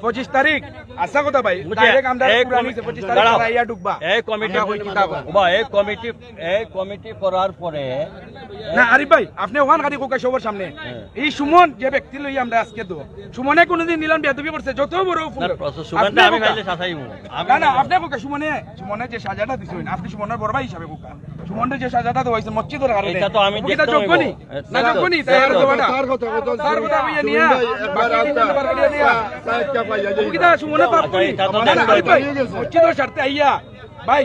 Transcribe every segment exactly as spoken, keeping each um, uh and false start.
পঁচিশ তারিখ, আচ্ছা কথা ভাই, বুঝছে? Direct আমরা এই পুরানি কমি-, হইছে, পঁচিশ তারিখ দাঁড়াও। তারা আইয়া ঢুকবা। এই কমিটি, আমরা কই কিতা কই? ওবা, এই কমিটি, এই কমিটি করার পরে না, আরিফ ভাই, আপনি ওখান খালি কোকা সবার সামনে। হ্যাঁ। এই সুমন যে ব্যক্তি লই আমরা আজকে তো, সুমনে কোনোদিন নিলাম বেয়াদবি করছে, যত বড় ফুল। না, প্রশ্ন সুমনটা আপনি আমি কোকা। পাইলে শাসাইমু। আমি না, না, আপনি কোকা সুমনে, সুমনে যে সাজাটা দিছেন, আপনি সুমনর বড় ভাই হিসাবে কোকা। সুমনরে যে সাজাটা দেওয়া হইছে মসজিদর কারণে। এটা তো আমি ওকে তা দেখতে যোগ্য হইব। নি? এ, না, যোগ্য নি, তাই আর তার কথা, দেওয়াটা। তার কথা, কথা তার কথা শুনুন। হইয়া নিয়া, সুমন ভাই, একবার বাকি আচ্ছা, কথা নিয়া। চা-, চা একটা পাই, এই যে ওকে তা সুমনে পাপ আচ্ছা, করি। এটা তো না, না, দেখতে আরিফ ভাই, হইব। মসজিদর স্বার্থে আইয়া, ভাই,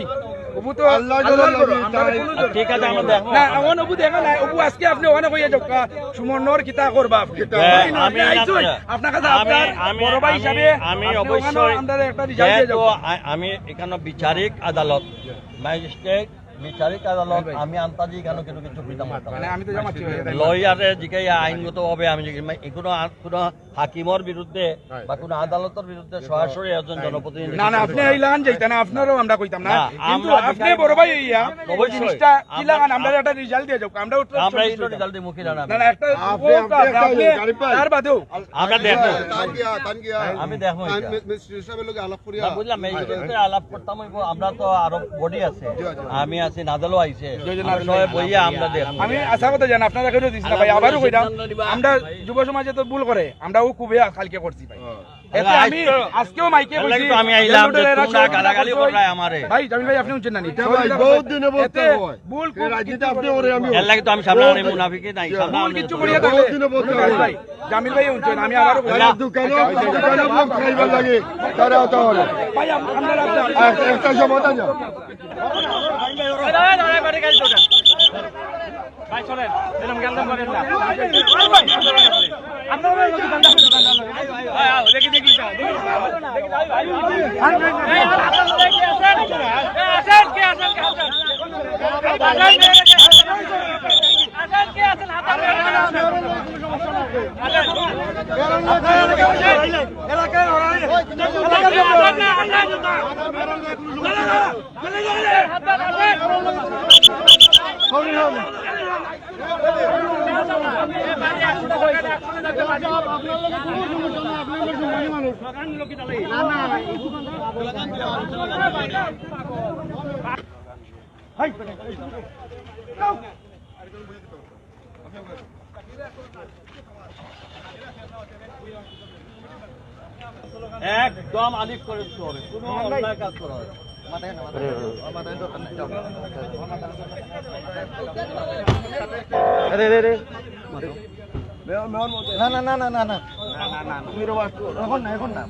ওবু তো আল্লাহ আল্লাহর জন্য ঘর, লাগি, আমরা তাই। কোনো জন্য। ঠিক আছে, আমরা দেখবো। না, এখন ওবু দেখা নাই, ওবু আজকে আপনি ওখানে কইয়া যাও, কা-, সুমনর কিতা করবা আপনি? হ্যাঁ, ভাই, না, আমি আপনি না আইছুন, করে। আপনার কাছে আমি, আপনার আমি, বড় ভাই আমি, হিসাবে আমি আপনি ওখানে অবশ্যই আমরা একটা result দিয়ে যেহেতু যাবো। আ-, আমি এখানে বিচারিক আদালত, ম্যাজিস্ট্রেট, বিচারিক আদালত, ভাই, ভাই। আমি আন্তাজি এখানে কিন্তু কিছু কইতাম পারতাম না। মানে, আমি তো জামাচ্ছি ভাই। লয়ারে জিকাইয়া আইনগতভাবে আমি জিকাই-, মানে, কোনো আ-, কোনো হাকিমর বিরুদ্ধে হয়। বা কোনো আদালতর বিরুদ্ধে সরাসরি একজন জনপ্রতিনিধি না, না, আপনি এই লাগান যাইতা না, আপনারও আমরা কইতাম না। না, কিন্তু আমরা আপনি বিচারিক বড় ভাই হইয়া, অবশ্যই। জিনিসটা কি আমরা লাগান, আমরা একটা result দিয়ে যাও, আমরা উত্তর আমরা চল্লিশ এই তো হইতাম। Result দিমু কি জানা? না, না, একটা আপনি, ও আপনি তো একটা আপনি, ইয়ে, আরিফ ভাই। তার বাদেও। আমরা দেখবো। তান গিয়া, তান গিয়া। আমি দেখবো তান এটা। মি-, মিস্টার সাহেবের লগে আলাপ করিয়া। না, বুঝলাম, এই হ্যাঁ। বিরুদ্ধে আলাপ করতাম হইব, আমরা তো আরো body আছে। জি, জি। আমি আছি, নাজেলও আইছে। জি, জি, আমরা নাজেল সবাই ভাই। বইয়া আমরা দেখবো। আমি আশা করতে জানি, আপনারা কেউ দিস না ভাই, আবারও কইলাম, আমরা যুব সমাজে তো ভুল করে, আমরাও খুবই কালকে করছি ভাই। হ্যাঁ। এতে আমি আজকেও মাইকে আল্লাহ কইছি, তো আমি আইলাম যে এরা তোমরা সহযোগিতা গালাগালি করছো। কররায় আমারে। ভাই, জামিল ভাই, আপনি শুনছেন না নি? এটা ভাই, সহযোগিতা বহুত করছো। দিনে বহুত এতে হয়। ভুল এর রাজনীতি আপনি ওরে আমি এতে ভুল করছি। এর লাগি তো আমি সামনে আমি মুনাফিকি নাই, সামনে ভুল আমি কিচ্ছু করিয়া বহুত থাকলে দিনে বহুত হয়। ভাই, জামিল ভাই শুনছেন, আমি আবারও বলি। আল্লাহ। দোকানে, দোকানে ভোগ খাইবার লাগে, তারা তো হবে। ভাই, আম-, আমরা রাখলাম। এক-, একটা সময় না। ভাই, চলেন, এরকম গেলাম করেন না। আপনারা ওই লোক দোকানদার, দোকানদার লোক। আয়, আয়, দেখি, দেখি, দেখি, দেখি। একদম আলিফ করে দিতে হবে, কোনো অন্যায় কাজ করা হবে না। আরে, আরে, আরে। না, না, না, না, না, না। এখন না, এখন না।